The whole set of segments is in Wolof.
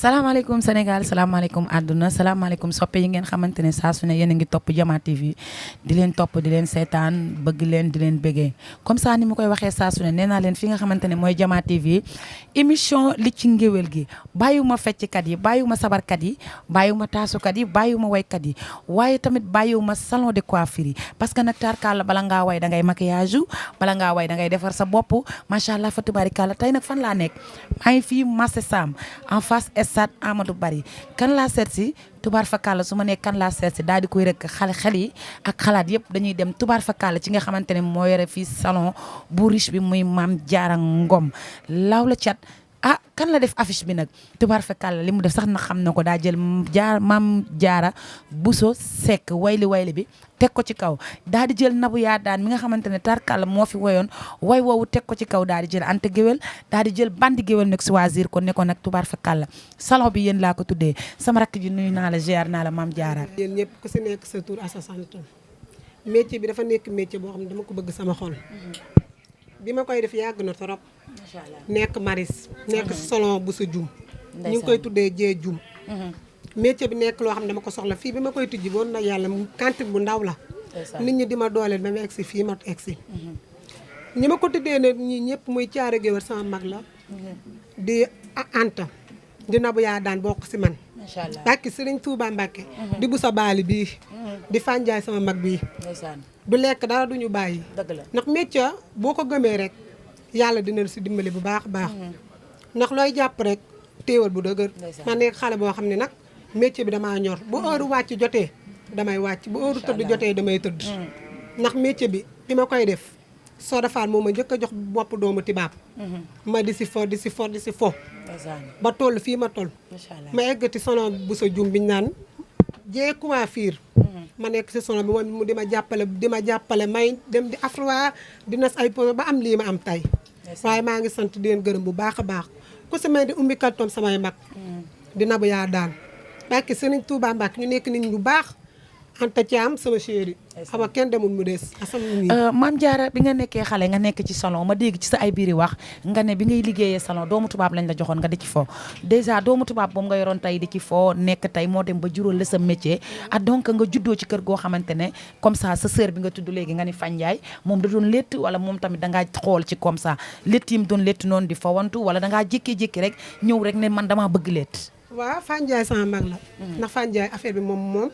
salaamaaleykum Sénégal salaamaaleykum àdduna salaamaaleykum soppe yi ngeen xamante ne saa su ne yéen a ngi topp Jama TV di leen topp di leen seetaan bëgg leen di leen bëggee comme ça ni ma koy waxee saa su ne nee naa leen fi nga xamante ne mooy Jama TV émission li ci ngéwél gi bàyyiwuma fecckat yi bàyyiwuma sabarkat yi bàyyiwuma taasukat yi bàyyiwuma waykat yi waaye tamit bàyyiwuma salon de coiffure yi parce que nag tarkalla bala ngaa way da ngay maquillage bala ngaa way da ngay defar sa bopp macha allah fa tubaarikàlla tey nag fan laa nekk maa ngi fii marché Sam en face stade Amadou Barry kan laa seet si tubaar fakkaala su ma nee kan laa seet si daal di koy rek xel yi ak xalaat yëpp dañuy dem tubaar fakkaala ci nga xamante ne moo yore fii salon bu riche bi muy Mame Diarra Ngom law la cat ah kan la def affiche bi nag tubaar fakkaala li mu def sax na xam na ko daa jël Mame Diarra Bousso Seck wayli bi teg ko ci kaw daal di jël Nabou Yadane mi nga xamante ne tarkalla moo fi woyoon way woowu teg ko ci kaw daal di jël Anta Géwél daal di jël bandi géwél nag choisir ko ne ko nag tubaar fakkaala salon bi yéen laa ko tuddee sama rakk ji nuyu naa la ziar naa la Mame Diarra. yéen ñëpp ku si nekk sa tur ak sa sant métier bi dafa nekk métier boo xam ne dama ko bëgg sama xol bi ma koy def yàgg na trop. macha allah nekk maris nekk salon bu sa jum ñu ngi koy tuddee jee jum métier bi nekk loo xam ne dama ko soxla fii bi ma koy tijji woon na yàlla cantine bu ndaw la nit ñi di ma dooleel ba ma egsi fii ma egsi ñi ma ko tuddee ne ñi ñëpp muy caare géwél sama mag la di Anta di Nabou Yadane bokk si man macha allah bàkki Sëriñ Tuuba Mbàkke di bu sa baali bii di fànjaay sama mag bii du lekk dara duñu bàyyi dëgg la ndax métier boo ko gëmee rek yàlla dina si dimbali bu baax a baax ndax looy jàpp rek téewal bu dëgër ma nekk xale boo xam ne nag métier bi damaa ñor bu heure wàcc jotee damay wàcc bu heure tëdd jotee damay tëdd ndax métier bi ma koy def soo defaat moom ma njëkk a jox bopp doomu tibaab ma di si fo ba toll fii ma toll ma eggati salon bu sa jum biñ naan jee coiffure ma nekk si salon bi moom mu di ma jàppale may dem di afroa di nas ay po ba am lii ma am tay waaye maa ngi sant di leen gërëm bu baax a baax ku si may di umbi kaltoom samay mag di Nabou Yadane barke Sëriñ Tuuba Mbàkke ñu nekk nit ñu baax Anta Thiam sama chéri xam nga kenn demul mu des Mame Diarra bi nga nekkee xale nga nekk ci salon ma dégg ci sa ay biiri wax nga ne bi ngay liggéeyee salon doomu tubaab lañ la joxoon nga di ci foo dèjà doomu tubaab boobu nga yoroon tey di ci foo nekk tey moo dem ba juróol la sa métier ah donc nga juddoo ci kër goo xamante ne comme ça sa sœur bi nga tudd léegi nga ni Fandiaye moom da doon létt wala moom tamit dangaa xool ci comme ça létt yi mu doon létt noonu di fawantu wala dangaa jékkee-jékki rek ñëw rek ne man damaa bëgg létt waaw Fandiaye sama mag la ndax Fandiaye affaire bi moom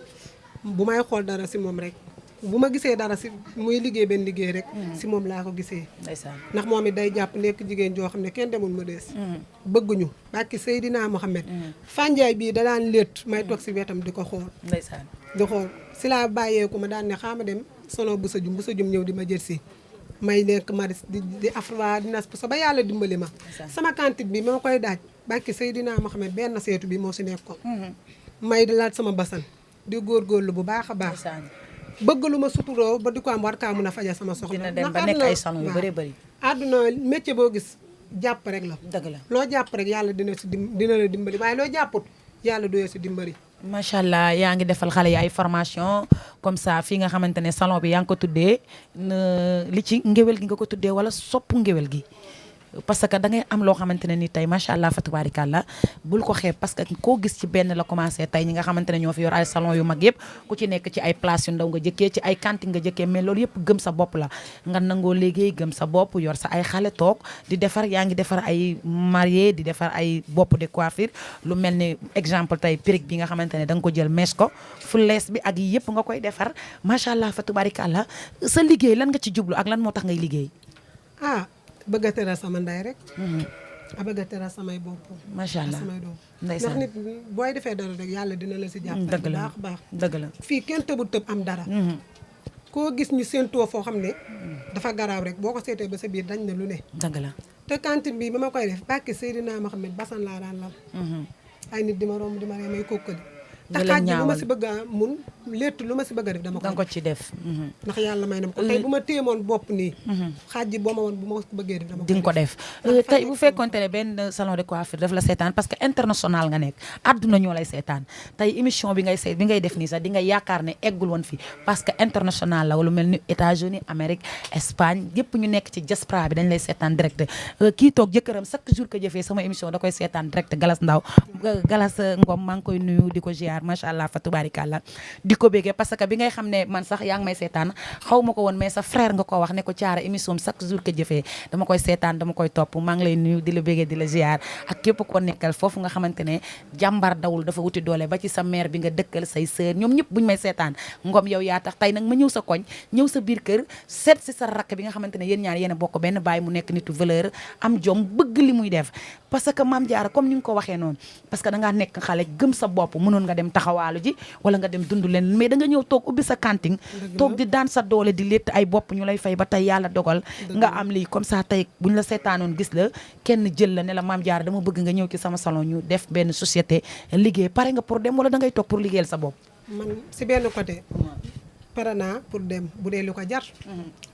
bu may xool dara si moom rek bu ma gisee dara si muy liggéey benn liggéey rek si moom laa ko gisee ndax moom it day jàpp nekk jigéen joo xam ne kenn demul ma des bëgguñu bàkki Seydina Mohamed Fandiaye bii da daan létt may toog si wetam di ko xool di xool si laa bàyyeeku ma daan ne xaama dem salon bu sa jum ñëw di ma jël si may nekk maris di afra di nas sa ba yàlla dimbali ma sama cantine bi ma koy daaj bàkki Seydina Mohamed benn seetu bi moo si nekk ko may di laaj sama basan di góorgóorlu bu baax a baax bëgg lu ma suturoo ba di ko am war kaa mun a faja sama soxla dina dem ba nekk ay salon yu bari bari àdduna métier boo gis jàpp rek la dëgg la loo jàpp rek yàlla dina la dimbali waaye loo jàpput yàlla doyoo si dimbali macha allah yaa ngi defal xale yi ay formation comme ça fii nga xamante ne salon bi yaa ngi ko tuddee li ci ngéwél gi nga ko tuddee wala sopp ngéwél gi parce que da ngay am loo xamante ne ni tey macha allah fa tubaarikàlla bul ko xeeb parce que koo gis ci benn la commencé tey ñi nga xamante ne ñoo fi yor ay salon yu mag yëpp ku ci nekk ci ay place yu ndaw nga jëkkee ci ay cantine nga jëkkee mais loolu yëpp gëm sa bopp la nga nangoo liggéey gëm sa bopp yor sa ay xale toog di defar yaa ngi defar ay marié di defar ay bopp de coiffure lu mel ni exemple tey perruque bi nga xamante ne da nga ko jël mees ko fu lees bi ak yi yëpp nga koy defar macha allah fa tubaarikàlla sa liggéey lan nga ci jublu ak lan moo tax ngay liggéey bëgg a teral sama nday rek a bëgg a teral samay bopp macha allah samay doom ndax nit booy defee dara rek yàlla dina la si jàppale bu baax baax dëgg la fii kenn tëbu tëb am dara koo gis ñu séentoo foo xam ne dafa garaaw rek boo ko seetee ba sa biir dañ na lu ne dëgg la te cantine bi ba ma koy def bàkki Seydina Mohamed basan laa daan lal ay nit di ma romb di ma ree may kokkali te xaaj bi lu ma si bëgg a mun létt lu ma si bëgg a def dama ko ci def. ndax yàlla may na ma ko tey bu ma téemoon bopp nii. xaaj bi boo ma woon bu ma ko bëggee def dama di nga ko def tey bu fekkoonte ne benn salon de coiffure daf la seetaan parce que international nga nekk àdduna ñoo lay seetaan tey émission bi ngay def nii sax di nga yaakaar ne eggul woon fi parce que international la lu mel ni États-Unis Amérique Espagne yëpp ñu nekk ci diaspora bi dañ lay seetaan direct kii toog jëkkëram chaque jour que jëfee sama émission da koy seetaan direct Galas Ndaw Galas Ngom maa ngi koy nuyu di ko ziar macha allah fa tubaarikàlla di ko béggee parce que bi ngay xam ne man sax yaa ngi may seetaan xaw ma ko woon mais sa frère nga ko wax ne ko caara émission chaque jour que jëfee dama koy seetaan dama koy topp maa ngi lay nuyu di la béggee di la ziar ak képp ko nekkal foofu nga xamante ne jàmbar dawul dafa wuti doole ba ci sa mère bi nga dëkkal say sœur ñoom ñëpp buñu may seetaan Ngom yow yaa tax tey nag ma ñëw sa koñ ñëw sa biir kër seet si sa rakk bi nga xamante ne yéen ñaar yéen a bokk benn baay mu nekk nitu valeur am jom bëgg li muy def parce que Mame Diarra comme ni nga ko waxee noonu parce que dangaa nekk xale gëm sa bopp mënoon nga dem taxawaalu ji wala nga dem dund leen mais da nga ñëw toog ubbi sa cantine toog di daan sa doole di létt ay bopp ñu lay fay ba tey yàlla dogal nga am lii comme ça tey buñ la seetaanoon gis la kenn jël la ne la Mame Diarra dama bëgg nga ñëw ci sama salon ñu def benn société liggéey pare nga pour dem wala da ngay toog pour liggéeyal sa bopp man si benn côté pare naa pour dem bu dee lu ko jar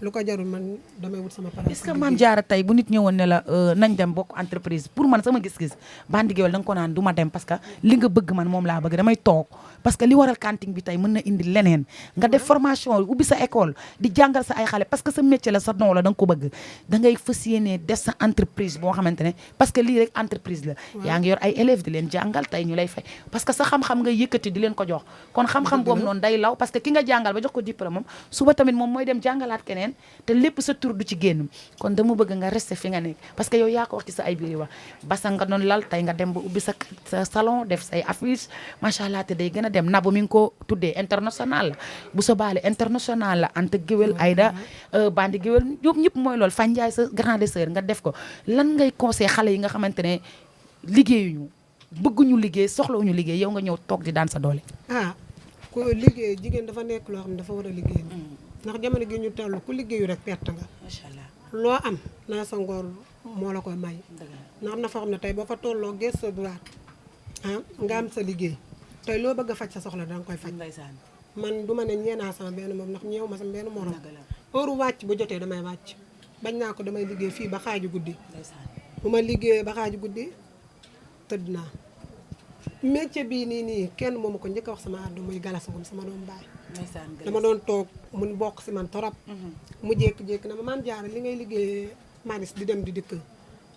lu ko jarul man damay wut sama pare est-ce que Mame Diarra tey bu nit ñëwoon ne la nañ dem bokk entreprise pour man sama gis-gis Bandi Gueweul da nga ko naan du ma dem parce que li nga bëgg man moom laa bëgg damay toog parce que li waral cantine bi tey mën na indi leneen nga def formation ubbi sa école di jàngal sa ay xale parce que sa métier la sa don la da nga ko bëgg da ngay fas yéene des sa entreprise boo xamante ne parce que lii rek entreprise la yaa ngi yor ay élèves di leen jàngal tey ñu lay fay parce que sa xam-xam nga yëkkati di leen ko jox kon xam-xam boobu noonu day law parce que ki nga jàngal ba jox ko diplôme moom suba tamit moom mooy dem jàngalaat keneen te lépp sa tur du ci génn kon dama bëgg nga rester fi nga nekk parce que yow yaa ko wax ci sa ay biir yi wax basa nga doon lal tey nga dem ba ubbi sa salon def say affiche macha allah te day gën a dem nabu mi ngi ko tuddee international la bu sa baale international la Anta Guewel Aïda Bandi Guewel ñoom ñëpp mooy loolu Fandiaye sa grande sœur nga def ko lan ngay conseil xale yi nga xamante ne liggéeyuñu bëgguñu liggéey soxlawuñu liggéey yow nga ñëw toog di daan sa doole ku liggéey jigéen dafa nekk loo xam ne dafa war a liggéey ndax jamono gi ñu toll ku liggéeyu rek perte nga macha allah loo am naa sa ngor moo la koy may ndax am na foo xam ne tey boo fa tolloo gës sa droite nga am sa liggéey tey loo bëgg a faj sa soxla danga koy faj man du ma ne ñeenaa sama benn moom ndax ñeew ma sama benn morom heure wàcc bu jotee damay wàcc bañ naa ko damay liggéey fii ba xaaju guddi bu ma liggéeyee ba xaaju guddi tëdd naa métier bii nii kenn moomu ko njëkk a wax sama àdduna muy Galas Ngom sama doom baay dama doon toog mun bokk si man torop mu jékki-jékki na ma Mame Diarra li ngay liggéey maris di dem di dikk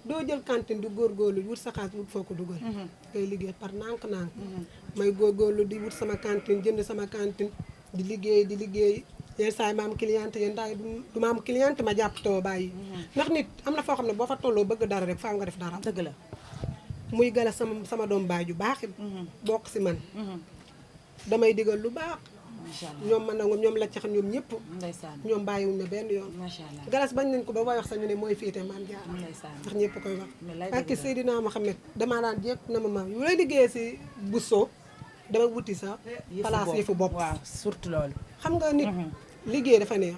doo jël cantine di góorgóorlu wut sa xaalis wut foo ko dugal ngay liggéey par nànk-nànk may góorgóorlu di wut sama cantine jënd sama cantine di liggéey yenn saa yi ma am cliente yenn saa yi du ma am cliente ma jàpp too bàyyi ndax nit am na foo xam ne boo fa tolloo bëgg dara rek faaw nga def dara dëgg la muy Galas sama doom baay ju baax it bokk si man damay digal lu baax ñoom man nag ñoom la ci xam ñoom ñëpp ñoom bàyyiwuñ na benn yoon Galas bañ nañ ko ba wax sax ñu ne mooy féete Mame Diarra ndax ñëpp koy wax ak Seydina Mohamed damaa daan jekk na ma yu lay liggéeyee si Bousso dama wuti sa place yi fu bopp waaw surtout loolu xam nga nit liggéey dafa neex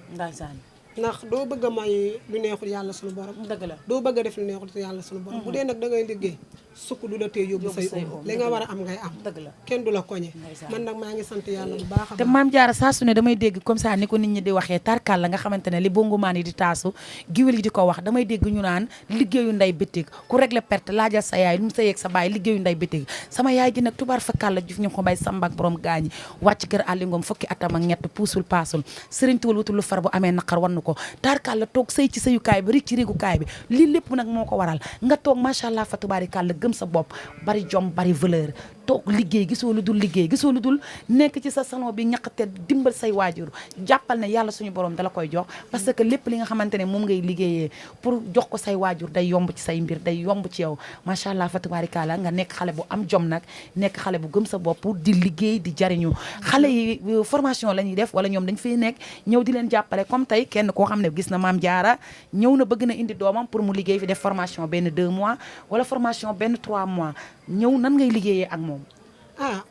ndax doo bëgg a may lu neexul yàlla suñu borom dëgg la doo bëgg a def lu neexul yàlla suñu borom bu dee nag da ngay liggéey sukk du la tee yóbbu say li nga war a am ngay am dëgg la kenn du la koñe man nag maa ngi sant yàlla bu baax a te Mame Diarra saa su ne damay dégg comme ça ni ko nit ñi di waxee tarkal la nga xamante ne li bongumaan yi di taasu giwél yi di ko wax damay dégg ñu naan liggéeyu nday bitig ku réglé perte laajal sa yaay lu mu sa yeeg sa baay liggéeyu nday bitig sama yaay ji nag tubaar fakal la juf ñu ko bay sambak borom gaañi wàcc kër Aly Ngom fukki atam ak ñett puusul paasul sëriñ tuwal wutul lu far bu amee naqar wannu ko tarkal la toog sëy ci sëyukaay bi rik ci régukaay bi lii lépp nag moo ko waral nga toog macha allah fa tubaarikàlla gëm sa bopp bari jom bari valeur toog liggéey gisoo lu dul liggéey gisoo lu dul nekk ci sa salon bi ñaqate dimbal say waajur jàppal ne yàlla suñu borom dala koy jox parce que lépp li nga xamante ne moom ngay liggéeyee pour jox ko say waajur day yomb ci say mbir day yomb ci yow macha allah fa tubaarikàlla nga nekk xale bu am jom nag nekk xale bu gëm sa bopp di liggéey di jariñu xale yi formation la ñuy def wala ñoom dañ fiy nekk ñëw di leen jàppale comme tey kenn koo xam ne gis na Mame Diarra ñëw na bëgg na indi doomam pour mu liggéey fi def formation benn 2 mois wala formation benn 3 mois ñëw nan ngay liggéeyee ak moom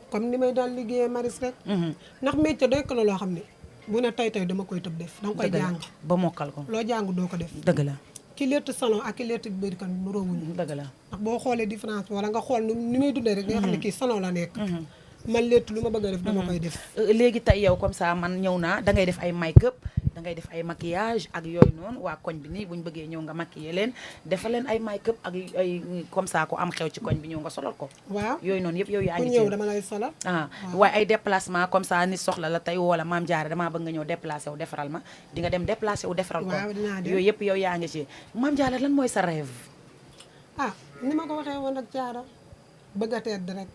comme ni may daal liggéeyee maris rek ndax métier doy ko la loo xam ne bu ne tey dama koy tëb def danga koy jàng ba mokkal ko loo jàng doo ko def dëgg la ki létt salon ak ki létt bëri kan nu roowuñu dëgg la ndax boo xoolee différence wala nga xool ni muy dundee rek nga xam ne kii salon la nekk man létt lu ma bëgg a def dama koy def. léegi tey yow comme ça man ñëw naa da ngay def ay make-up da ngay def ay maquillage ak yooyu noonu waa koñ bi nii buñ bëggee ñëw nga maquiller leen defal leen ay make-up ak ay comme ça ko am xew ci koñ bi ñëw nga solal ko. waaw yooyu noonu yëpp yow yaa ku ngi ci ñëw dama lay solal. waaye ay déplacement comme ça ni soxla la tey wala Mame Diarra damaa bëgg nga ñëw déplacé wu defaral ma di nga dem déplacé wu defaral ko. waaw dinaa dem yooyu yëpp yow yaa ngi ci. Mame Diarra lan mooy sa rêve. ni ma ko waxee woon ak Diarra bëgg a tedd rek.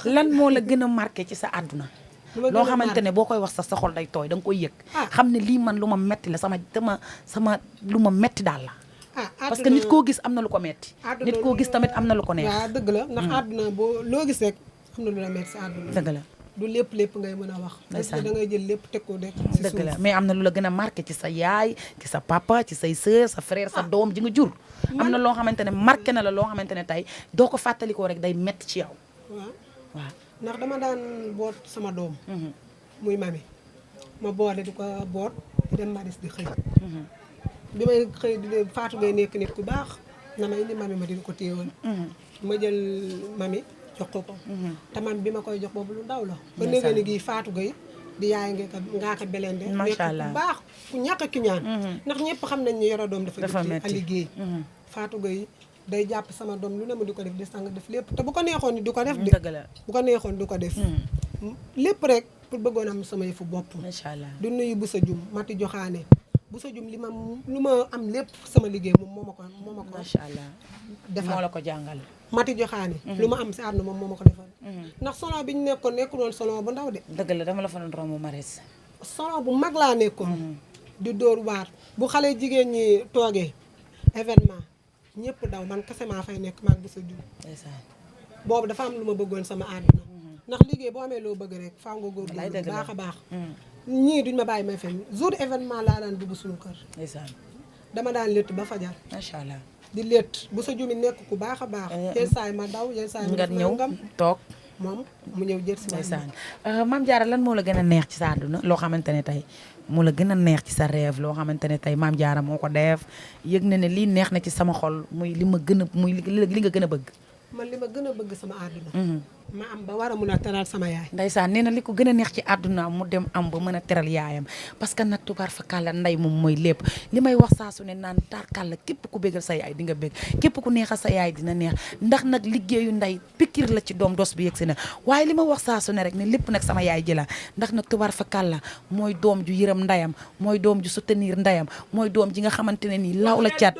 lan moo la gën a marqué ci sa àdduna. loo xamante ne boo koy wax sax sa xol day tooy da nga koy yëg. xam ne lii man lu ma metti la sama lu ma metti daal la. parce que nit koo gis am na lu ko metti nit koo gis tamit am na lu ko neex. waaw dëgg la ndax àdduna boo loo gis rek am na lu la metti si àdduna. dëgg la du lépp ngay mën a wax. parce que da ngay jël lépp teg ko rek si suuf. dëgg la mais am na lu la gën a marqué ci sa yaay ci sa papa ci say sœur sa frère sa doom ji nga jur. am na loo xamante ne marqué na la loo xamante ne tey doo ko fàttalikoo rek day metti ci yow. waaw ndax dama daan boot sama doom. muy mami ma boole di ko boot di dem maris di xëy. bi may xëy di Fatou ngay nekk nit ku baax na ma indi mami ma di ko téewoon. ma jël mami jox ko. te mami bi ma koy jox boobu lu ndaw la. ba léegi ni gii Fatou Gueye di yaay ngaa ko belende. macha allah nekk ku baax ku ñàkk ki ñaan. ndax ñëpp xam nañ ne yore doom dafa metti a liggéey. Fatou Gueye day jàpp sama doom lu ne ma di ko def di sang def lépp te bu ko neexoon ni du ko def. dëgg la bu ko neexoon du ko def. lépp rek pour bëggoon am sama yëfu bopp. macha allah du nuyu bu sa jum mati joxaane bu sa jum lu ma am lépp sama liggéey moom moo ma ko macha allah defal moo la ko jàngal. mati joxaane lu ma am si àdduna moom moo ma ko defal. ndax salon bi ñu nekkoon nekkul woon salon bu ndaw de. dëgg la dama la fa doon romb maris. salon bu mag laa nekkoon. di dóor waar bu xale jigéen ñi toogee événement ñëpp daw man kese maa fay nekk maag bu sa jum. boobu dafa am lu ma bëggoon sama àdduna. ndax liggéey boo amee loo bëgg rek faaw nga góorgóorlu bu baax a baax. ñii duñ ma bàyyi may fen jour événement laa daan dugg suñu kër. dama daan létt ba fajar. macha allah di létt bu sa jumi nekk ku baax a baax. yenn saa yi ma daw yenn saa yi nga ñëw toog moom mu ñëw jël si ndeysaan. Mame Diarra lan moo la gën a neex ci sa àdduna loo xamante ne tey moo la gën a neex ci sa rêve loo xamante ne tey Mame Diarra moo ko def yëg na ne lii neex na ci sama xol muy li ma gën a muy li nga gën a bëgg. man li ma gën a bëgg sama àdduna. ma am ba war a mun a teral sama yaay. ndeysaan nee na li ko gën a neex ci àdduna mu dem am ba mën a teral yaayam parce que nag tubaar fa kàlla ndey moom mooy lépp li may wax saa su ne naan taar kàlla képp ku bégal sa yaay di nga bég képp ku neexal sa yaay dina neex ndax nag liggéeyu ndey pikir la ci doom dos bi yegg si na waaye li ma wax saa su ne rek ne lépp nag sama yaay ji la ndax nag tubaar fa kàlla mooy doom ju yërëm ndeyam mooy doom ju soutenir ndeyam mooy doom ji nga xamante ne nii law la cat.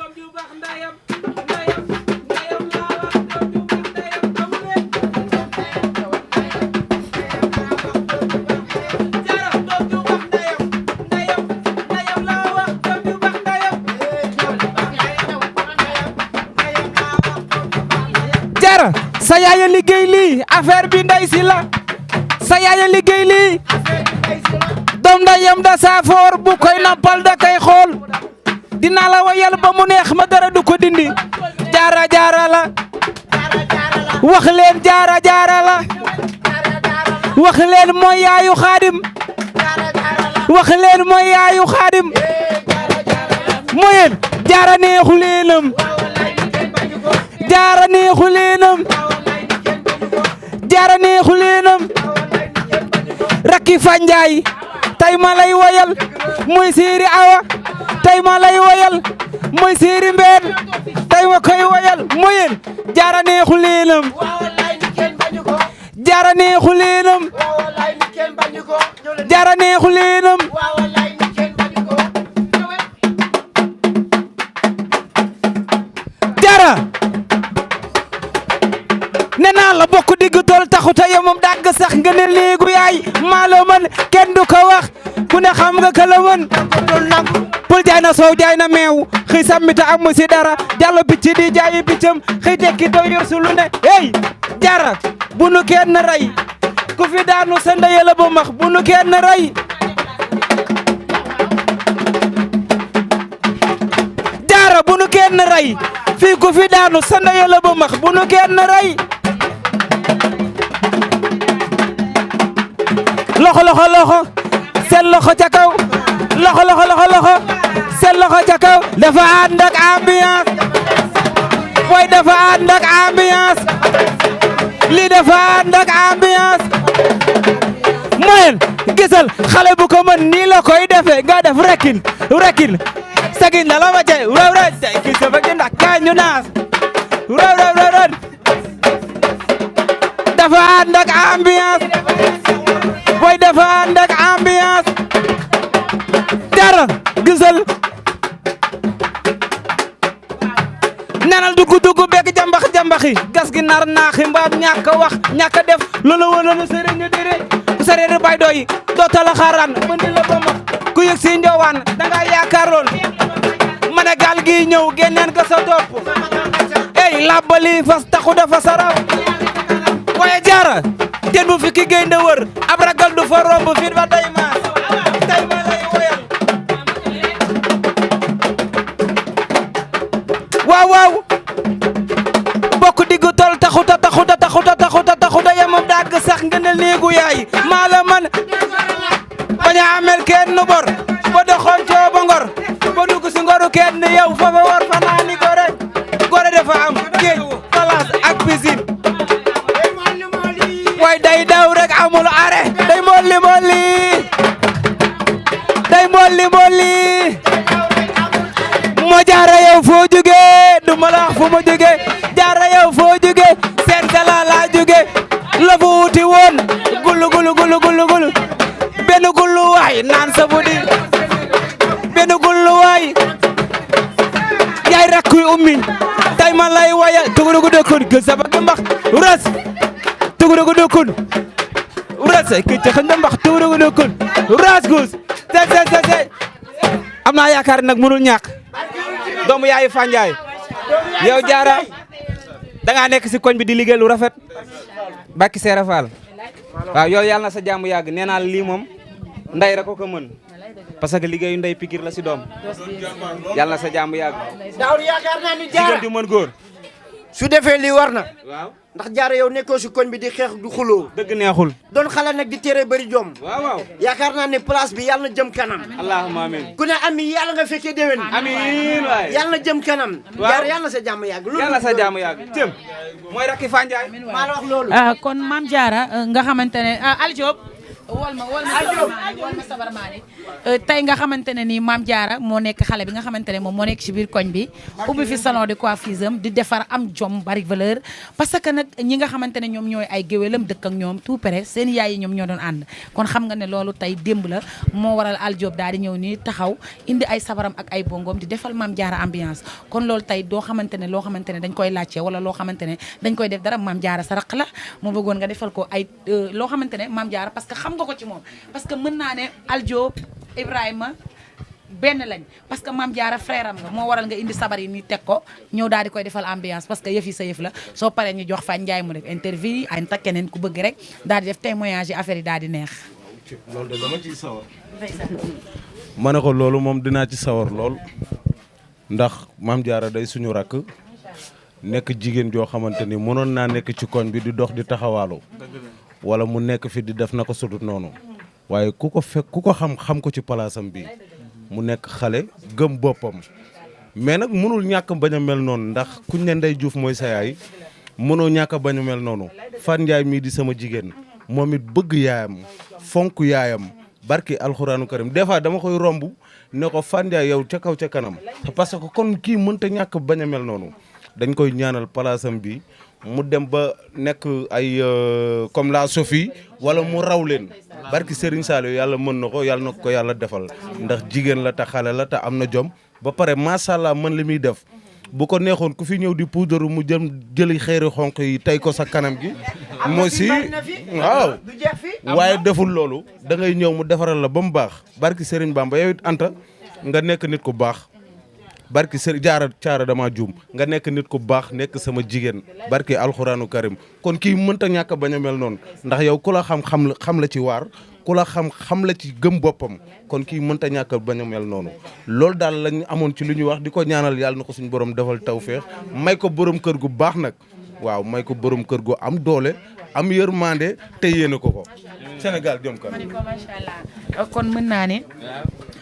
sa yaaya liggéey lii affaire bi ndey si la sa yaaya liggéey lii doom ndeyam da saafoor bu koy nampal da kay xool dinaa la wayal ba mu neex ma dara du ko dindi jaara jaara la wax leen jaara jaara la wax leen mooy yaayu xaadim wax leen mooy yaayu xaadim mooyeen jaara neexu leenam jaara neexu leenam jaara neexu leenam rakki fanjaay tay ma lay woyal mooy séeri awa tay ma lay woyal mooy séeri mbeen tay ma koy woyal mooyeen jaara neexu leenam jaara neexu leenam jaara neexu leenam jaara nee naa la bokk digg tool taxuta yemam dàgg sax nga ne léegu yaay maa la mën kenn du ko wax ku ne xam nga ka la mën pul jaay na soow jaay na meew xëy sàmmita am mu si dara jàllo bicc di jaayi biccam xëy tekki doo yor su lu ne hey jaara bu nu kenn rey ku fi daanu sa ndey la ba max bu nu kenn rey jaara bu nu kenn rey fii ku fi daanu sa ndey la ba max bu nu kenn rey loxo loxo loxo seen loxo ca kaw loxo loxo loxo loxo seen loxo ca kaw dafa ànd ak ambiance booy dafa ànd ak ambiance lii dafa ànd ak ambiance moyen gisal xale bu ko mën nii la koy defee nga def rekin sagin la ma cay raw tey gis nga bëgg ndax kaay ñu naas raw dafa ànd ak ambiance boy dafa ànd ak ambiance dara gisal nanal dugg bekk jambaxi gas gi nar naaxi mbaam ñàkk a wax ñàkk a def loolu wala na sëriñ dire ku sareer bay doy doota la xaaraan bëndi la ba max ku yëg si njowaan danga yaakaar lool ma ne gaal gi ñëw génneen ko sa topp ey labbali fas taxu dafa saraw waaye jaara ten bu fikki gaynde wër ab ragal du fa romb fit ba day maas tay ma lay woyal waaw bokk diggu tol taxuta yamam dagg sax ngëneel néegu yaay maa la man bañ a amel kenn bor ba doxoon cooba ngor ba dugg si ngoru kenn yow fa war fanaani gore dafa am géej place ak piscine way day daw rek amul are day molli moo jaara yow foo jóge du ma la wax fu ma jóge jaara yow foo jóge seen sala laa jóge la fu wuti woon gulu benn gullu waay naan sa budi benn gullu waay yaay rakkuy ummi tay ma lay waya tugudugu dëkkun gël sa bëgg mbax ras tugudugu dëkkun ras ki ci xëñ mbax tugudugu dëkkun ras gus te am naa yaakaar nag mënul ñàkk doomu yaayu Fandiaye yow jaara da ngaa nekk si koñ bi di liggéey lu rafet bakki Seera Fall waaw yow yàlla na sa jàmm yàgg nee naa lii moom nday rek ko mën parce que liggéeyu ndey pikir la si doom yàlla na sa jàmm yàgg. daaw yaakaar naa ni jaara jigéen ju mën góor su defee lii war na. waaw ndax jaara yow nekkoo si koñ bi di xeex du xuloo. dëgg neexul. doon xale nag di tere bëri jom. waaw yaakaar naa ne place bi yàlla na jëm kanam. allahumma amiin. ku ne ami yàlla nga fekkee déwén. amiin waay yàlla na jëm kanam. waaw jaara yàlla na sa jàmm yàgg. yàlla na sa jàmm yàgg jëm mooy rakki Fandiaye. maa la wax loolu. kon Mame Diarra nga xamante ne Ali Diop wol ma sabar maani tey nga xamante ne nii Mame Diarra moo nekk xale bi nga xamante ne moom moo nekk ci biir koñ bi ubbi fi salon de coiffure am di defar am jom bari valeur parce que nag ñi nga xamante ne ñoom ñooy ay géwélam dëkk ak ñoom tout près seen yaay yi ñoom ñoo doon ànd kon xam nga ne loolu tey démb la moo waral Ali Diop daal di ñëw nii taxaw indi ay sabaram ak ay bongoom di defal Mame Diarra ambiance kon loolu tey doo xamante ne loo xamante ne dañ koy laajte wala loo xamante ne dañ koy def dara Mame Diarra sa raq la moo bëggoon nga defal ko ay loo xamante ne Mame Diarra parce que xam nga ko ci moom parce que mën naa ne Ali Diop Ibrahima benn lañ parce que Mame Diarra frère am nga moo waral nga indi sabar yi ni teg ko ñëw daal di koy defal ambiance parce que yëf yi sa yëf la soo paree ñu jox Fandiaye mu def interview yi ay tak keneen ku bëgg rek daal di def témoignage yi affaire yi daal di neex. loolu de dama ciy sawar. ma ne ko loolu moom dinaa ci sawar lool ndax Mame Diarra day suñu rakk nekk jigéen joo xamante ni mënoon naa nekk ci koñ bi di dox di taxawaalu wala mu nekk fi di def na ko sudut noonu waaye ku ko xam ko ci palaasam bi mu nekk xale gëm boppam mais nag mënul ñàkk bañ a mel noonu ndax kuñ ne Ndey Juuf mooy sa yaay mënoo ñàkk bañ a mel noonu Fandiaye mii di sama jigéen moom it bëgg yaayam fonk yaayam barki alxuraanu karim des fois dama koy romb ne ko Fandiaye yow ca kaw ca kanam parce que kon kii mënta ñàkk bañ a mel noonu dañ koy ñaanal palaasam bi mu dem ba nekk ay comme la Sophie wala mu raw leen barki Serigne Saliou yàlla mën na ko yàlla na ko yàlla defal ndax jigéen la te xale la te am na jom ba pare macha allah mën li muy def bu ko neexoon ku fi ñëw di puudaru mu jëli xeeri xonq yi tey ko sa kanam gi moo si waaw waaye deful loolu da ngay ñëw mu defaral la ba mu baax barki Serigne Bamba yow it Anta nga nekk nit ku baax barki sëriñ caara dama juum nga nekk nit ku baax nekk sama jigéen barki alxuraanu karim kon kii mënta ñàkk bañ a mel noonu ndax yow ku la xam la ci waar ku la xam la ci gëm boppam kon kii mënta ñàkk bañ a mel noonu loolu daal lañ amoon ci lu ñuy wax di ko ñaanal yàlla na ko suñu borom defal tawféex may ko borom kër gu baax nag waaw may ko borom kër gu am doole am yërmande te yéene ko Sénégal jëm kanam. macha allah kon mën naa ne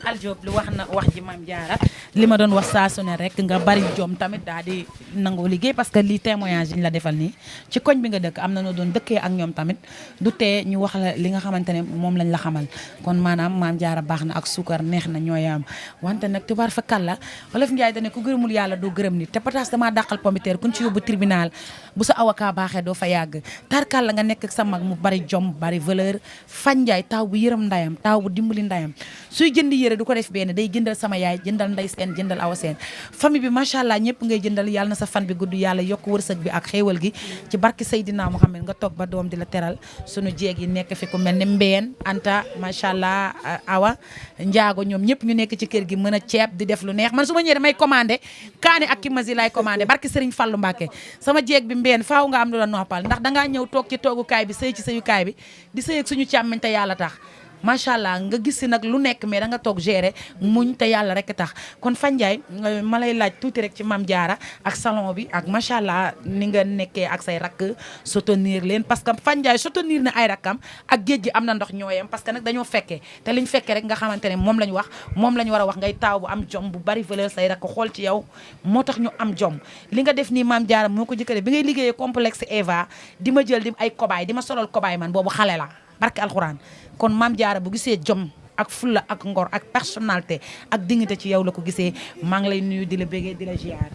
Aldiop lu wax na wax ji Mame Diarra li ma doon wax saa su ne rek nga bari jom tamit daal di nangoo liggéey parce que lii témoignage yi ñu la defal nii ci koñ bi nga dëkk am na noo doon dëkkee ak ñoom tamit du tee ñu wax la li nga xamante ne moom lañ la xamal kon maanaam Mame Diarra baax na ak suukar neex na ñooyam wante nag tubaar fa kàlla Wolof Njaay dane ku gërëmul yàlla doo gërëm nit te pataas damaa dàqal pomiteer kuñ ci yóbbu tribunal bu sa avocat baaxee doo fa yàgg tarkal la nga nekk ak sa mag mu bari jom bari valeur Fan Njaay taw bu yërëm ndayam taw bu dimbali ndayam suy jënd yére du ko def benn day jëndal sama yaay jëndal nday seen jëndal awa seen famille bi macha allah ñëpp ngay jëndal yàlla na sa fan bi gudd yàlla yokk wërsëg bi ak xéewal gi ci barki Seydina Muhammad nga toog ba doom di la teral sunu jeeg yi nekk fi ku mel ni Mbeen Anta macha allah awa njaago ñoom ñëpp ñu nekk ci kër gi mën a ceeb di def lu neex man su ma ñëwee damay commandé kaani ak kimasi laay commandé barki Serigne Fallou Mbacké sama jeeg bi Mbeen faaw nga am lu la noppal ndax dangaa ñëw toog ci toogukaay bi sëy ci sëyukaay bi di sëy ak suñu càmmiñ te yàlla tax macha allah nga gis si nag lu nekk mais da nga toog gérer muñ te yàlla rek tax kon Fan Ndiaye ma lay laaj tuuti rek ci Mame Diarra ak salon bi ak macha allah ni nga nekkee ak say rakk soutenir leen parce que Fan Ndiaye soutenir na ay rakkam ak géej gi am na ndox ñooyam parce que nag dañoo fekkee te liñ fekkee rek nga xamante ne moom lañ wax moom lañ war a wax ngay taaw bu am jom bu bari valeur say rakk xool ci yow moo tax ñu am jom li nga def nii Mame Diarra moo ko jëkkëre bi ngay liggéeyee complexe Eva di ma jël di ay kobaay di ma solal kobaay man boobu xale la barke alxuraan kon Mame Diarra bu gisee jom ak fulla ak ngor ak personnalité ak dignité ci yow la ko gisee maa ngi lay nuyu di la bégee di la ziar.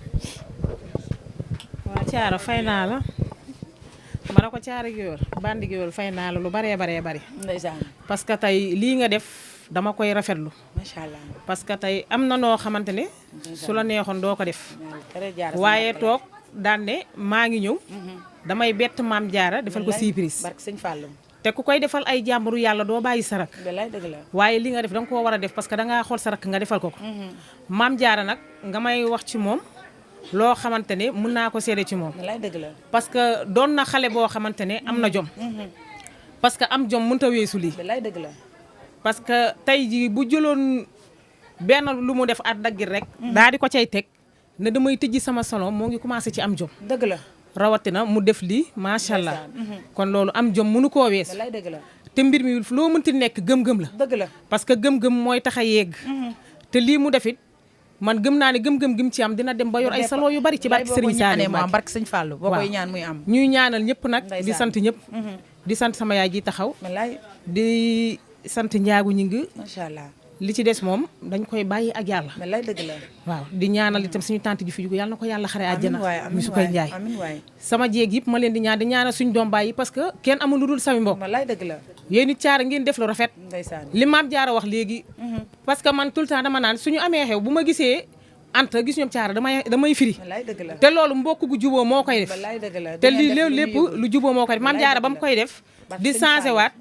waaw Thiara fay naa la ma ne ko Thiara Guewel bandi Guewel fay naa la lu baree bari. ndeysaan parce que tey lii nga def dama koy rafetlu. macha allah parce que tey am na noo xamante ne su la neexoon doo ko def. waaye toog daan ne maa ngi ñëw. damay bett Mame Diarra defal ko surprise. barke sëñ Fallou. te ku koy defal ay jàmburu yàlla doo bàyyi sarak bilaay dëgg la waaye li nga def danga koo war a def parce que dangaa xool sarak nga defal ko ko Mame Diarra nag nga may wax ci moom loo xamante ne mën naa ko seede ci moom bilaay dëgg la parce que doon na xale boo xamante ne am na jom parce que am jom mënut a weesu lii bilaay dëgg la parce que tey jii bu jëloon benn lu mu def at daggit rek daa di ko cay teg ne damay tëjji sama salon moo ngi commencé ci am jom dëgg la rawatina mu def lii macha allah kon loolu am jom mënu koo wees bilaay dëgg la te mbir mi loo mënti nekk gëm-gëm la dëgg la parce que gëm-gëm mooy tax a yegg te lii mu defit man gëm naa ne gëm-gëm gi mu ci am dina dem ba yor ay salon yu bari ci barke Serigne Saliou mu am barke Serigne Fallou boo koy ñaan muy am ñuy ñaanal ñëpp nag di sant ñëpp di sant sama yaay ji taxaw bilaay di sant njaagu ñi ngi macha allah li ci des moom dañ koy bàyyi ak yàlla bilaay dëgg la waaw di ñaanal itam suñu tante ji fi jugu yàlla na ko yàlla xare àjjana mu su koy njaay amiin waay sama jéeg yëpp ma leen di ñaanal suñu doom baay yi parce que kenn amul lu dul sami mbokk bilaay dëgg la yéen it Thiara ngeen def lu rafet ndeysaan li Mame Diarra wax léegi parce que man tout le temps dama naan suñu amee xew bu ma gisee Anta gis ñoom Thiara damay firi bilaay dëgg la te loolu mbokk gu juboo moo koy def bilaay dëgg la te lii lépp lu juboo moo koy def Mame Diarra ba mu koy def di changé waat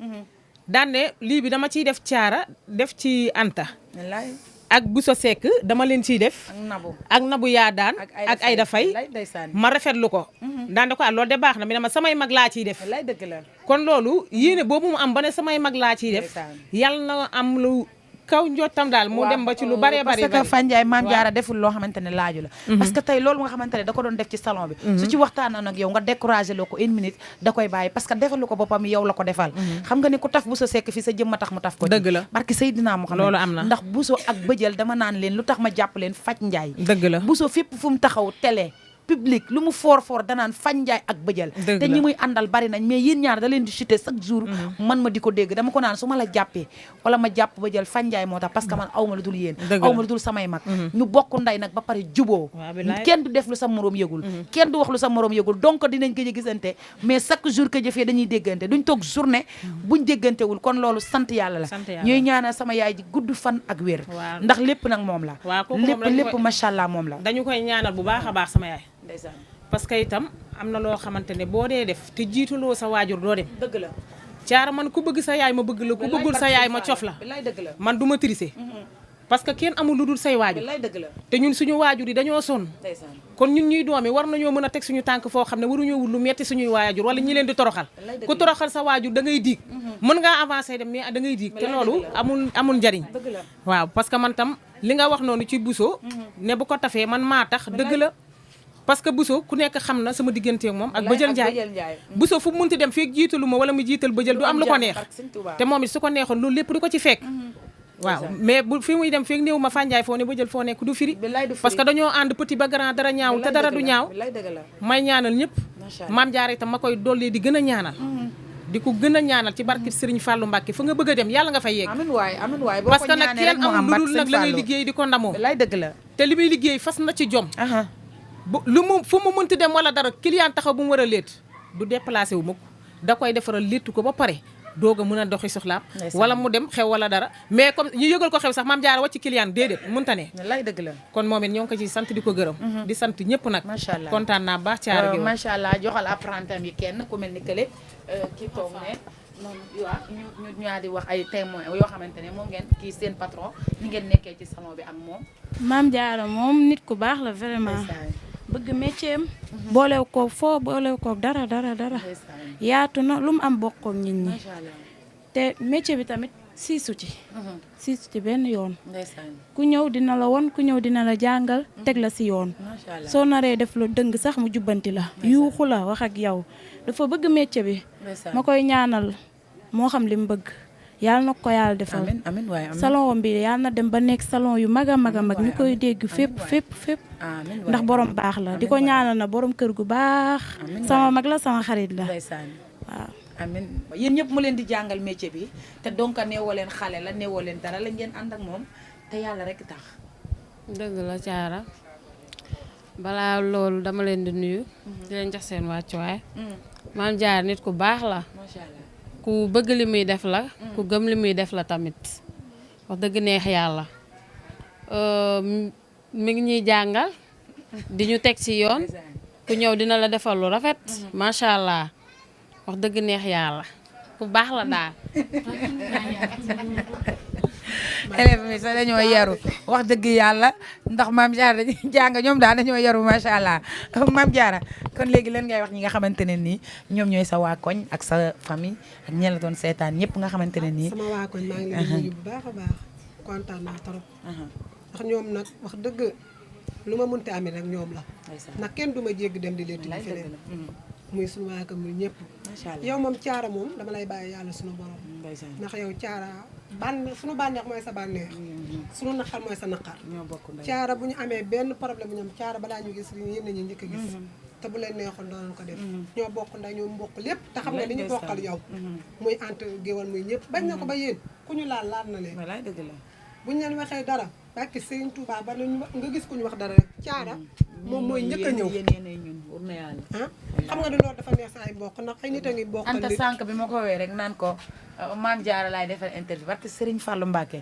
daan ne lii bi dama ciy def Thiara def ci Anta bilaay ak Bousso Seck dama leen ciy def ak Nabu yaa daan ak Aïda Faye ma rafetlu ko daan de ko loolu de baax na mi ne ma samay mag laa ciy def bilaay dëgg la kon loolu yéene boobu mu am ba ne samay mag laa ciy def yàlla na am lu kaw njottam daal mu dem ba ci lu bare bare parce que Fan Ndiaye Mame Diarra deful loo xamante ne laaju la parce que tey loolu nga xamante ne da ko doon def ci salon bi su ci waxtaanoon ak yow nga découragé loo ko une minute da koy bàyyi parce que defalu ko boppam yow la ko defal xam nga ni ku taf Bousso Seck fii sa jëmma tax mu taf ko dëgg la barki Seydina Muhammad loolu am na ndax Bousso ak bëjël dama naan leen lu tax ma jàpp leen Faj Ndiaye dëgg la Bousso fépp fu mu taxaw télé public lu mu foor danaan Fan Ndiaye ak bëjël te ñi muy àndal bari nañ mais yéen ñaar da leen di chuter chaque jour man ma di ko dégg dama ko naan su ma la jàppee wala ma jàpp bëjël Fan Ndiaye moo tax parce que man aw ma lu dul yéen aw ma lu dul samay mag ñu bokk nday nag ba pare juboo kenn du def lu sa moroom yëgul kenn du wax lu sa moroom yëgul donc dinañ gëj a gisante mais chaque jour que jëfee dañuy déggante duñ toog journée buñ déggantewul kon loolu sant yàlla la ñuy ñaanal sama yaay ji gudd fan ak wér ndax lépp nag moom la lépp macha allah moom la dañu koy ñaanal bu baax a baax sama yaay ndeysaan parce que itam am na loo xamante ne boo dee def te jiituloo sa waajur doo dem dëgg la Thiara man ku bëgg sa yaay ma bëgg la ku bëggul sa yaay ma cof la bilaay dëgg la man du ma triser parce que kenn amul lu dul say waajur bilaay dëgg la te ñun suñu waajur yi dañoo sonn ndeysaan kon ñun ñuy doomi war nañoo mën a teg suñu tànk foo xam ne waruñoo wut lu metti suñuy waajur wala ñi leen di toroxal ku toroxal sa waajur da ngay diig mën ngaa avancer dem mais da ngay diig te loolu amul njariñ waaw parce que man tam li nga wax noonu ci Bousso ne bu ko tafee man maa tax dëgg la parce que Bousso ku nekk xam na sama diggante ak moom ak Bëjël Njaay Bousso fu mu munti dem fekk jiitalu ma wala mu jiital Bëjël du am lu ko neex te moom it su ko neexoon loolu lépp du ko ci fekk waaw mais bu fi muy dem fekk néew ma Fandiaye foo ne ba jël foo nekk du firi billaay du firi. parce que dañoo ànd petit ba grand dara ñaawul te dara du ñaaw billaay dëgg la. may ñaanal ñëpp Macha Allah. maam Jaara itam ma koy dolli di gën a ñaanal di ko gën a ñaanal ci barke Serigne Fallou Mbacke fa nga bëgg a dem yàlla nga fay yegg amiin waay boo parce ko que nag ñaanee rek kenn mu am amul lu dul barke nag la ngay Sëñ liggéey di ko ndamoo billaay dëgg la. te li muy liggéey fas na ci jom aha bu lu mu fu mu mënti dem wala dara client taxaw bu mu war a léet du déplacé wu mukk da koy defaral léttu ko ba pare doog a mën a doxi soxlaam Ndeysaan. wala mu dem xew wala dara mais comme ñu yëgal ko xew sax maam Jaara wàcc client déedéet mënta ne billaay dëgg la. kon moom it ñoo ngi ko ci sant di ko gërëm di sant ñëpp nag Macha Allah. kontaan naa baax caara gi macha allah joxal apprentam yi kenn ku mel ni kële ki toog ne moom waa ñu ñaa di wax ay témoins yoo xamante ne moom ngeen kii seen patron ni ngeen nekkee ci salon bi ak moom. Maam Jaara moom nit ku baax la vraiment bëgg métier am boolew ko foo boolew ko dara ndeysaan yaatu na lu mu am bokkook nit ñi macha allah te métier bi tamit siisu ci benn yoon ndeysaan ku ñëw dina la won ku ñëw dina la jàngal teg la si yoon macha allah soo naree def lu dëng sax mu jubbanti la yuuxu la wax ak yow dafa bëgg métier bi ndeysaan ma koy ñaanal moo xam li mu bëgg yàlla na ko yàlla defal amiin amiin waay amiin salon bi yàlla na dem ba nekk salon yu mag a mag ñu koy dégg fépp amiin waay ndax borom baax la di ko ñaanal na borom kër gu baax Amiin sama waay. mag la sama xarit la ndeysaan waaw amiin yéen ñëpp mu leen di jàngal métier bi te donc neewoo leen xale la neewoo leen dara la ngeen ànd ak moom te yàlla rek tax. dëgg la Thiara balaa loolu dama leen di nuyu di leen jox seen wàccuwaay Maam Jaara nit ku baax la macha allah ku bëgg li muy def la ku gëm li muy def la tamit wax dëgg neex yàlla mi ngi ñuy jàngal di ñu teg ci yoon ku ñëw dina la defal lu rafet macha allah wax dëgg neex yàlla ku baax la daal élève mi sax dañoo yaru wax dëgg yàlla ndax Maam Jaara dañuy jàng ñoom daal dañoo yaru macha allah Maam Jaara kon léegi leen ngay wax ñi nga xamante ne nii ñoom ñooy sa waa koñ ak sa famille ak ñi la doon seetaan ñëpp nga xamante ne nii. sama waa koñ maa ngi leen di nuyu bu baax a baax kontaan naa trop ndax ñoom nag wax dëgg lu ma mënti amee rek ñoom la ndax kenn du ma jéggi dem di leen tudd feneen muy suñu waa koñ muy ñëpp macha allah yow moom Thiara moom dama lay bàyyi yàlla suñu borom ndax yow Thiara suñu bànneex mooy sa bànneex suñu naqar mooy sa naqar ñoo bokk ndey Thiara bu ñu amee benn problème bu ñoom Thiara balaa ñu gis yéen nañu njëkk a gis te bu leen neexoon doonoon ko def ñoo bokk nday ñoo mbokk lépp te xam ne li ñu bokkal yow muy ant géwal muy ñëpp bañ na ko ba yéen ku ñu laal na leen walaay dëgg la buñu leen waxee dara bàkki Serigne Touba ba nga gis ku ñu wax dara rek Thiara moom mooy njëkk a ñëw yéen ñun wur na yàlla ah xam nga ne loolu dafa neex sa ay mbokk ndax ay nit a ngi bokkal Anta nit sànq bi ma ko woowee rek naan ko Maam Jaara laay defal interview parce que Serigne Fallou Mbacké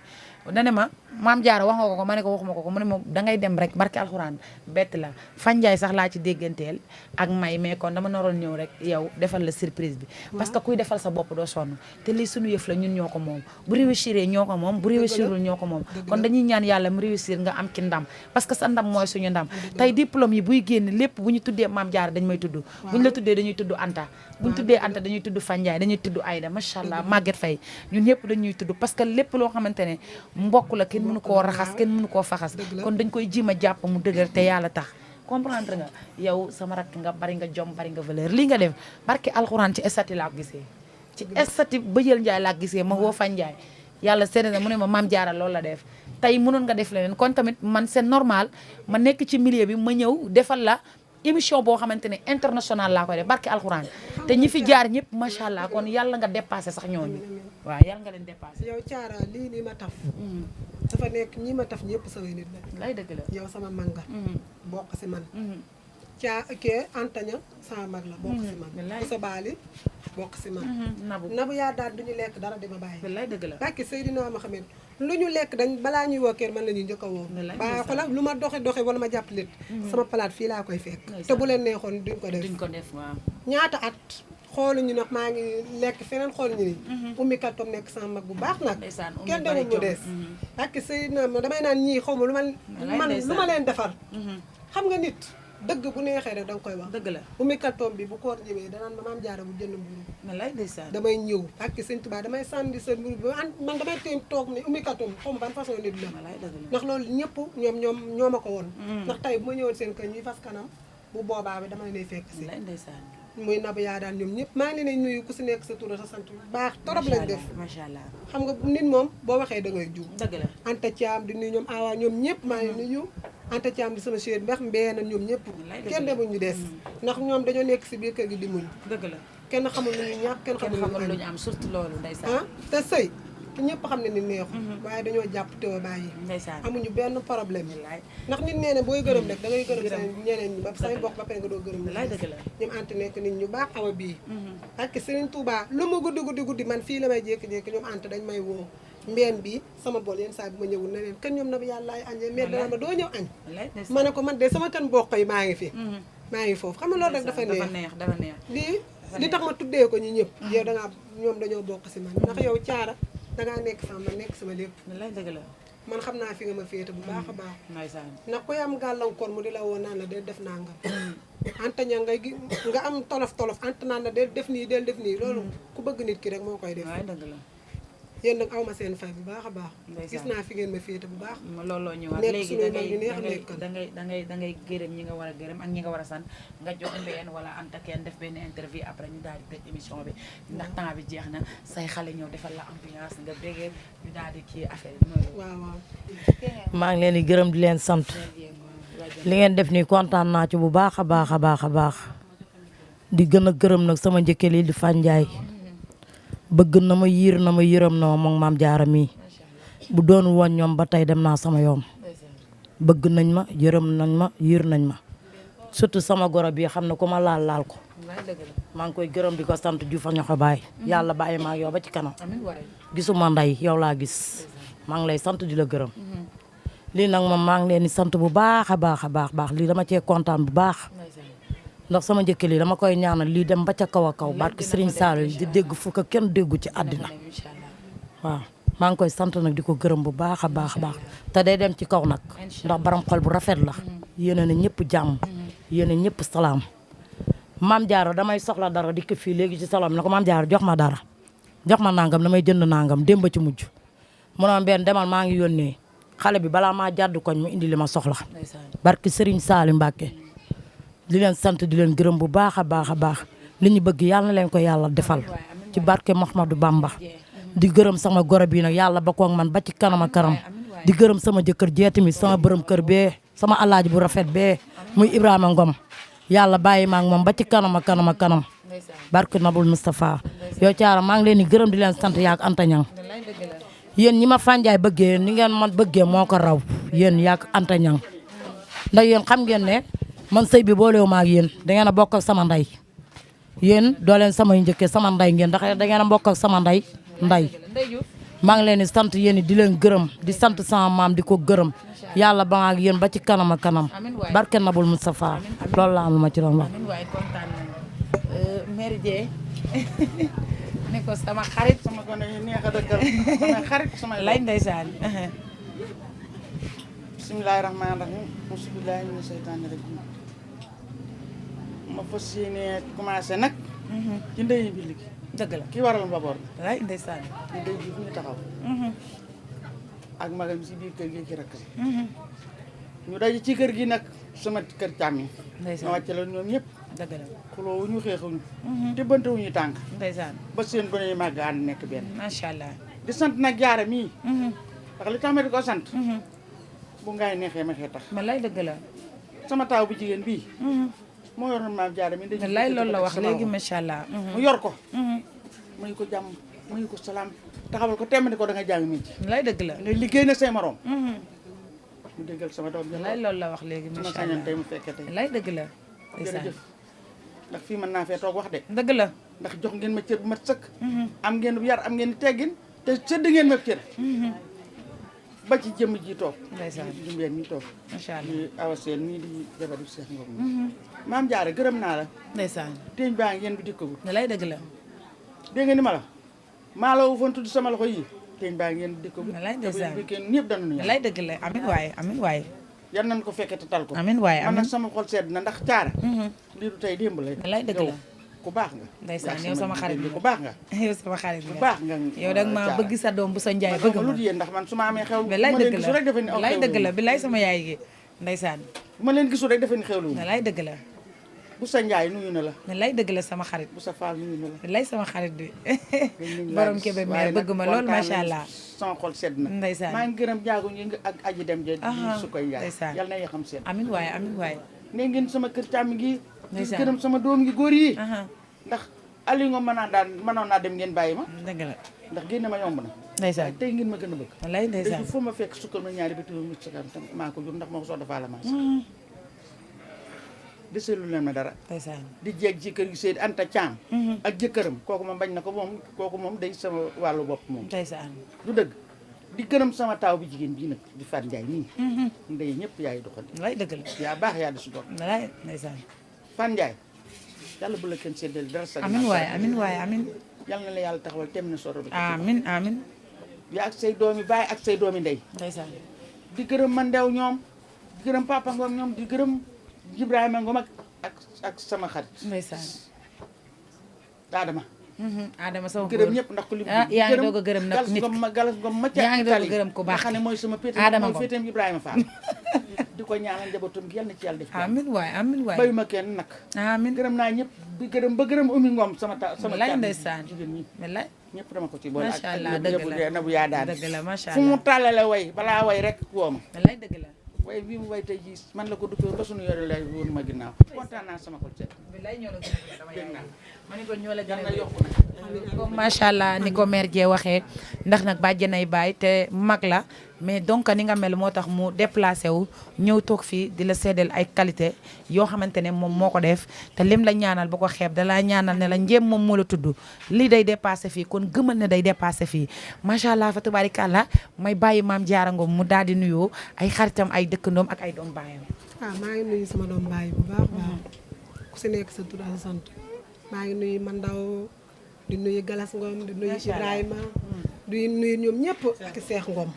dane ma Maam Jaara wax nga ko ma ne ko waxuma ko mu ne ma dangay dem rek barke alxuraan bett la Fanjaay sax laa ci dégganteel ak may mais kon dama naroon ñëw rek yow defal la surprise bi parce que kuy defal sa bopp doo sonn te lii suñu yëf la ñun ñoo ko moom bu réussir ñoo ko moom bu réussirul ñoo ko moom kon dañuy ñaan yàlla mu réussir nga am ci ndam parce que sa ndam mooy suñu ndam tey diplôme yi buy génn lépp bu ñu tuddee Maam Jaara dañ may tudd bu ñu la tuddee dañuy tudd Anta bu ñu tuddee Anta dañuy tudd Fanjaay dañuy tudd Aïda macha allah Maguette Faye ñun ñëpp dañuy tudd parce que lépp loo xamante ne mbokk la kenn mënu koo raxas kenn mënu koo faxas kon dañ koy jima jàpp mu dëgër te yàlla tax comprendre nga yow sama rakk nga bari nga jom bari nga valeur lii nga def barke alxuraan ci estati laa ko gisee ci estati Bëjël Njaay laa ko gisee ma woo Fanjaay yàlla seede na mu ne ma Maam Jaara loolu la def tey mënoon nga def leneen kon tamit man c'est normal ma nekk ci milieu bi ma ñëw defal la émission boo xamante ne international laa koy def barke alxuraan te ñi fi jaar ñëpp macha allah kon yàlla nga dépassé sax ñooñu waaw yàlla nga leen dépassé. yow Thiara lii nii ma taf dafa nekk ñi ma taf ñëpp samay nit la lay dëgg la yow sama mag nga bokk si man kee Antaña sama mag la bokk si man ku sa baali bokk si man nabu yaa daal duñu lekk dara dima bàyyi lay dëgg la bàkki Seydina Muhammad lu ñu lekk dañ balaa ñuy woo kër man la ñuy njëkk a woo baa xola lu ma doxe wala ma jàpp lit sama palaat fii laa koy fekk te bu leen neexoon duñ ko def waaw ñaata at xooluñu nag maa ngi lekk feneen xooluñu ni ummi kattom nekk sama mag bu baax nag kenn demul mu des bàkki Seydina ma damay naan ñii xaw ma lu ma leen defar xam nga nit dëgg bu neexee rek danga koy wax dëgg la ummi kattom bi bu koor ñëwee danaan ma Maam Jaara bu jënd mburu lay ndeysaan damay ñëw ak Sëñ Tuubaa damay sànni sa mburu bi man damay téem toog ne ummi kattom bi xaw ma ban façon nit la ndax loolu ñëpp ñoo ma ko woon ndax tey bu ma ñëwoon seen kër ñuy fas kanam bu boobaa bi dama lay fekk si muy nabu yaa daal ñoom ñëpp maa ngi leen di nuyu ku si nekk sa tur sa sant bu baax torop lañ def macha allah xam nga nit moom boo waxee da ngay juum dëgg la Anta Thiam di nuyu ñoom Awa ñoom ñëpp maa ngi nuyu Anta Thiam di sama chérie mbex mbee na ñoom ñëpp kenn demul ñu des ndax ñoom dañoo nekk si biir kër gi di muñ dëgg la kenn xamul lu ñu ñàkk kenn xamul lu ñu am surtout loolu ndeysaan ah te sëy ñëpp xam ne ni neexu waaye dañoo jàpp teewa bàyyi ndeysaan amuñu benn problème ndax nit nee na booy gërëm rek da ngay gërëm sa ñeneen ñi ba say bokk ba pare nga doo gërëm wallaay dëgg la ñoom Anta nekk nit ñu baax awa bii ak Serigne Touba lu mu guddi man fii la may jékki-jékki ñoom Anta dañ may woo mbeen bi sama bol yenn saa bi ma ñëwul ne leen kan ñoom na bi yàlla ay añee mais dana ma doo ñëw añ ma ne ko man de sama kan bokk yi maa ngi fi maa ngi foofu xam nga loolu rek dafa neex li tax ma tuddee ko ñi ñëpp yow dangaa ñoom dañoo bokk si man ndax yow caara dangaa nekk sama man nekk sama lépp dëgg la man xam naa fi nga ma féete bu baax a baax ndeysaan ndax koy am gàllankoor mu di la woo naan la del def naa Anta ña nga am tolof Anta naan la del def nii loolu ku bëgg nit ki rek moo koy def dëgg la yéen nag aw ma seen fay bu baax a baax gis naa fi ngeen ma féete bu baax looloo ñëwaat léegi da ngay gërëm ñi nga war a gërëm ak ñi nga war a sant nga jox mbeen wala Anta kenn def benn interview après ñu daal di tëj émission bi ndax temps bi jeex na say xale ñëw defal la ambiance nga bégee ñu daal di kii affaire yi mooy waaw maa ngi leen di gërëm di leen sant li ngeen def nii kontaan naa ci bu baax a baax a baax a baax di gën a gërëm nag sama njëkke lii di Fanjaay bëgg na ma yiir na ma yërëm na ma moom maam jaara mii bu doon woon ñoom ba tey dem naa sama yoon bëgg nañ ma yërëm nañ ma yiir nañ ma surtout sama goro bi xam ne ku ma laal ko maa ngi koy gërëm di ko sant ju fa ñoxo baay yàlla bàyyi maa yow ba ci kanam gisuma nday yow laa gis maa ngi lay sant di la gërëm lii nag moom maa ngi leen di sant bu baax a baax a baax lii dama cee kontaan bu baax ndax sama njëkk lii dama koy ñaanal lii dem ba ca kaw a kaw barke Serigne Saliou di dégg fu ko kenn déggu ci àddina waaw maa ngi koy sant nag di ko gërëm bu baax a baax te day dem ci kaw nag ndax baram xol bu rafet la yéene na ñëpp jàmm yéene ñëpp salaam maam Diarra damay soxla dara di ko fii léegi ci salon bi ne ko maam Diarra jox ma dara jox ma nangam damay jënd nangam démb ci mujj mu ne benn demal maa ngi yónnee xale bi balaa maa jàddu koñ mu indi li ma soxla barke Serigne Saliou Mbacké di leen sant di leen gërëm bu baax a baax li ñu bëgg yàlla na leen ko yàlla defal ci barke Mouhamadou Bamba di gërëm sama goro bi nag yàlla ba ko ak man ba ci kanam a kanam di gërëm sama jëkkër jeeti mi sama borom kër bee sama alaaji bu rafet bee muy Ibrahima Ngom yàlla bàyyi ma ak moom ba ci kanam a kanam barke Nabul Moustapha yow Thiara maa ngi leen di gërëm di leen sant yaak Anta Ñang yéen ñi ma Fanjaay bëggee ni ngeen man bëggee moo ko raw yéen yaak Anta Ñang ndax yéen xam ngeen ne man sëy bi boolewu ma ak yéen da ngeen a bokk ak sama nday yéen doo leen samay njëkkee sama nday ngeen ndax da ngeen a bokk ak sama nday maa ngi leen di sant yéen di leen gërëm di sant sama maam di ko gërëm yàlla ba ak yéen ba ci kanam a kanam barke Nabul Moustapha loolu la am lu ma ci doon wax. waaye kontaan nañu Mère Dieye ne ko sama xarit sama gone yi neex a dëkkal sama xarit sama lay ndeysaan bismillaahi rahmaani rahiim bismillaahi mina seytaani rajiim ma fas yéene commencé nag ci ndeyu bi liggéey dëgg la ki waral mbaboor bi lay ndeysaan ñu ndey ji fu ñu taxaw ak magam si biir kër gi ci rakk si ñu daje ci kër gi nag sama kër càmmi ndeysaan ma wàcce la ñoom ñëpp dëgg la xuloo wu ñu xeexuñu tibbante wu ñu tànk ndeysaan ba seen gone yi màgg ànd nekk benn macha allah di sant nag jaara mii ndax li tax ma di ko sant bu ngaay neexee ma xee tax ma lay dëgg la sama taaw bu jigéen bii moo yoroon maam jaara mi dañu lay loolu la wax léegi macha allah mu yor ko muy ko jàmm muy ko salaam taxawal ko temm ni ko da nga jàng métier lay dëgg la nga liggéey na say morom mu déggal sama doom bi lay loolu la wax léegi su ma macha sañoon allah tey mu fekkee tey lay dëgg la jërëjëf ndax fii mën naa fee toog wax de dëgg la ndax jox ngeen ma cër bu mat sëkk am ngeen yar am ngeen teggin te sëdd ngeen ma cër ba ci jëmm ji toog ndeysaan jumbeen ñi toog macha allah di awa seen nii di jabaru Seex Ngom maam jaare gërëm naa la ndeysaan teeñ baa ngi yéen bi dikkagul lay dëgg la dégg nga ni ma la maa la woon tudd sama loxo yi teeñ baa ngi yéen bi dikkagul lay ndeysaan bi kenn ñëpp danañu lay dëgg la amin waaye amin waaye yan nañ ko fekke te tal ko amin waaye man amin nag sama xol sedd na ndax caara lii du tey démb la lay dëgg la ku baax nga ndeysaan yow sama xarit ku baax nga yow sama xarit ku nga baax nga yow dag ma bëgg sa doom bu sa njaay bëgg lu ma di yéen ndax man su ma amee xew bi lay ma dëgg leen gisu rek defe ni la aw lay xew dëgg la bi lay sama yaay gi ndeysaan bu ma leen gisu rek defe ni xewlu lay dëgg la bu sa Njaay nuyu na la. lay dëgg la sama xarit. bu sa Faal nuyu na la. lay sama xarit bi. borom Kébé meer bëgg ma lool macha allah. sama xol sedd na. ndeysaan maa ngi gërëm jaagu ñi ak aji dem je su koy yaay. ndeysaan yal na yoo xam seen. amin waay amin waay. ne ngeen sama kër càmm gi. di ndeysaan gërëm sama doom yi góor yi. ndax Aliou nga mënoon naa dem ngeen bàyyi ma. dëgg la ndax génne ma yomb na. ndeysaan tey ngeen ma gën a bëgg. lay ndeysaan léegi foo ma fekk sukkal ma ñaari bëti mu ci kanam tam maa ko jur ndax moo ko soxla faa la maas. deselu leen ma dara. ndeysaan di jeeg ci kër gi Seydi Anta Thiam. ak jëkkëram kooku moom bañ na ko moom kooku moom day sama wàllu bopp moom. ndeysaan du dëgg di gërëm sama taaw bi jigéen bii nag di Fatou Ndiaye nii. ndey ñëpp yaay doxal. lay dëgg la yaa baax yaa di su doon. lay ndeysaan Fatou Ndiaye yàlla bu la kenn séddale dara sa. amin waay amin waay amin. yàlla na la yàlla taxawal tem na soro bi. amin amin. yaa ak say doomi baay ak say doomi ndey. ndeysaan di gërëm man ndew ñoom di gërëm papa Ngom ñoom di gërëm Ibrahima Ngom ak sama xarit. ndeysaan Adama. Adama sama gërëm ñëpp ndax ku lim. yaa ngi doog a gërëm nag nit galas Ngom ma ca yaa ngi doog a gërëm ku baax xam ne mooy sama pété Adama mooy féeteem Ibrahima Fall. di ko ñaanal njabootam gi yal na ci yàlla def. amin waay amin waay bayuma kenn nag. amin gërëm naa ñëpp di gërëm ba gërëm Oumy Ngom sama lay ndeysaan jigéen ñi. lay ñëpp dama ko ci boole ak macha allah dëgg la na bu yaa daan dëgg la macha fu allah mu tàllale way balaa way rek woo ma. lay dëgg la. way bii mu way tey jii man la ko duppee ba suñu yore lay woon ma ginnaaw kontaan naa sama xol seet. lay ñoo la gën a dama yaakaar ma ne ko ñoo la gën a yokku comme macha allah ni ko mère Dieng waxee ndax nag bàjjenay baay te mag la mais donc ni nga mel moo tax mu déplacé wu ñëw toog fii di la seedeel ay qualité yoo xamante ne moom moo ko def te lim la ñaanal ba ko xeeb dalaa ñaanal ne la njéem moom moo la tudd lii day dépassé fii kon gëmal ne day dépassé fii macha allah fa tubaarikàlla may bàyyi maam Diarra Ngom mu daal di nuyoo ay xaritam ay dëkkandoom ak ay doom baayam. maa ngi nuyu sama doom baay bu baax baax ku si nekk sa tur ak sa sant maa ngi nuyu man ndaw di nuyu Galas Ngom di nuyu Ibrahima di nuyu ñoom ñëpp ak Seex Ngom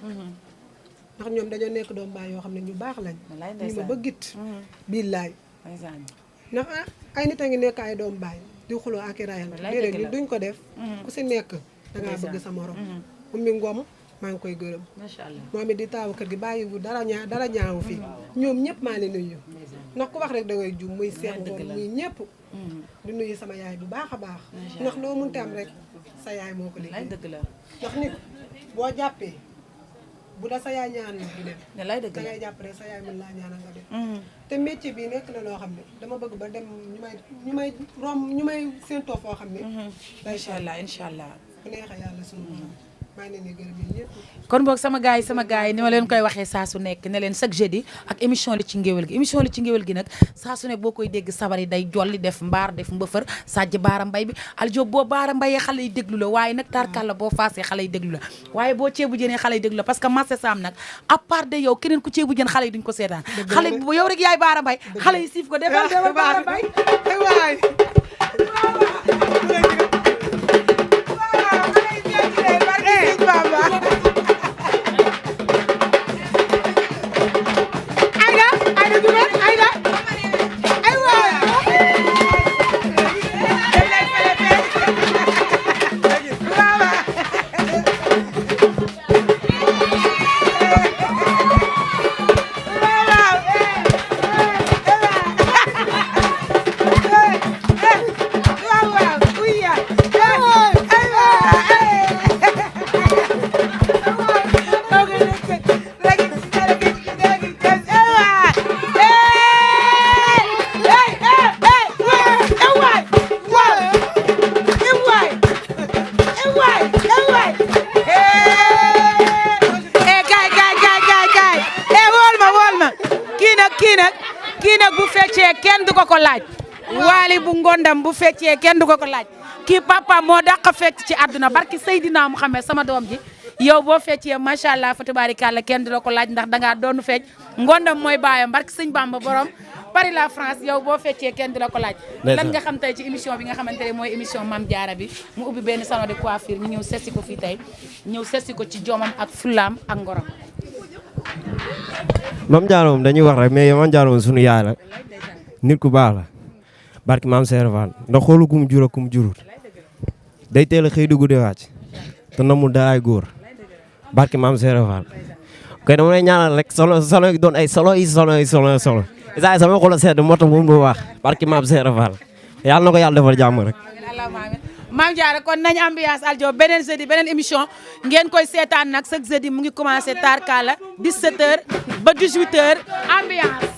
ndax ñoom dañoo nekk doom baay yoo xam ne ñu baax lañ ñu ma bëggit billaay ndax ay nit a ngi nekk ay doom baay di xuloo ak i rayal déedéet ñu duñ ko def ku si nekk dangaa bëgg sa morom Oumy Ngom maa ngi koy gërëm macha allah moom it di taawu kër gi bàyyiwu dara ñaawu fii ñoom ñëpp maa leen nuyu ndax ku wax rek da ngay jum muy Seex Ngom muy ñëpp di nuyu sama yaay bu baax a baax ndax loo mënte am rek sa yaay moo ko liggéey dëgg la ndax nit boo jàppee bu la sa yaay ñaanal du dem lay dëgg da ngay jàpp rek sa yaay mën laa ñaanal nga dem te métier bi nekk na loo xam ne dama bëgg ba dem ñu may séentoo foo xam ne incha allah incha allah bu neexee yàlla sunu maa ngi leen di gërëm yéen ñëpp kon boog sama gars yi ni ma leen koy waxee saa su nekk ne leen chaque jeudi ak émission li ci ngéwél gi émission li ci ngéwél gi nag saa su ne boo koy dégg sabar yi day jolli def mbaar def mbëfër sàjj baara mbay bi aljob boo baara mbayee xale yi déglu la waaye nag tarkal la boo faasee xale yi déglu la waaye boo ceebu jënee xale yi déglu la parce que marché sam nag à part de yow keneen ku ceebu jën xale yi duñ ko seetaan xale bu yow rek yaay baara mbay xale yi siif ko defal baara mbay waay waali bu ngondam bu feccee kenn du ko laaj kii papa moo dàq fecc ci àdduna barki Seydina Muhammad sama doom ji yow boo feccee macha allah fa tabaarikàlla kenn du la ko laaj ndax dangaa doonu fecc ngondam mooy baayam barki sëñ Bamba borom Paris la France yow boo feccee kenn du la ko laaj lan nga xam tey ci émission bi nga xamante ne mooy émission Mame Diarra bi mu ubbi benn salon de coiffure ñu ñëw sessi ko fii tey ñëw sessi ko ci jomam ak fulaam ak ngorom Mame Diarra moom dañuy wax rek mais Mame Diarra moom suñu yaay la nit ku baax la barki maam Seere Faal ndax xoolu ku mu jur ak ku mu jurut day teel a xëy dugg di wàcc te namul da ay góor barki maam Seere Faal koy dama lay ñaanal rek solo doon ay solo isaay sama xol a sedd moo tax moom bu wax barki maam Seera Fall yàlla na ko yàlla defal jàmm rek. Maam Diarra kon nañ ambiance Aljo beneen jeudi beneen émission ngeen koy seetaan nag chaque jeudi mu ngi commencé Tarkala 17h ba 18h ambiance.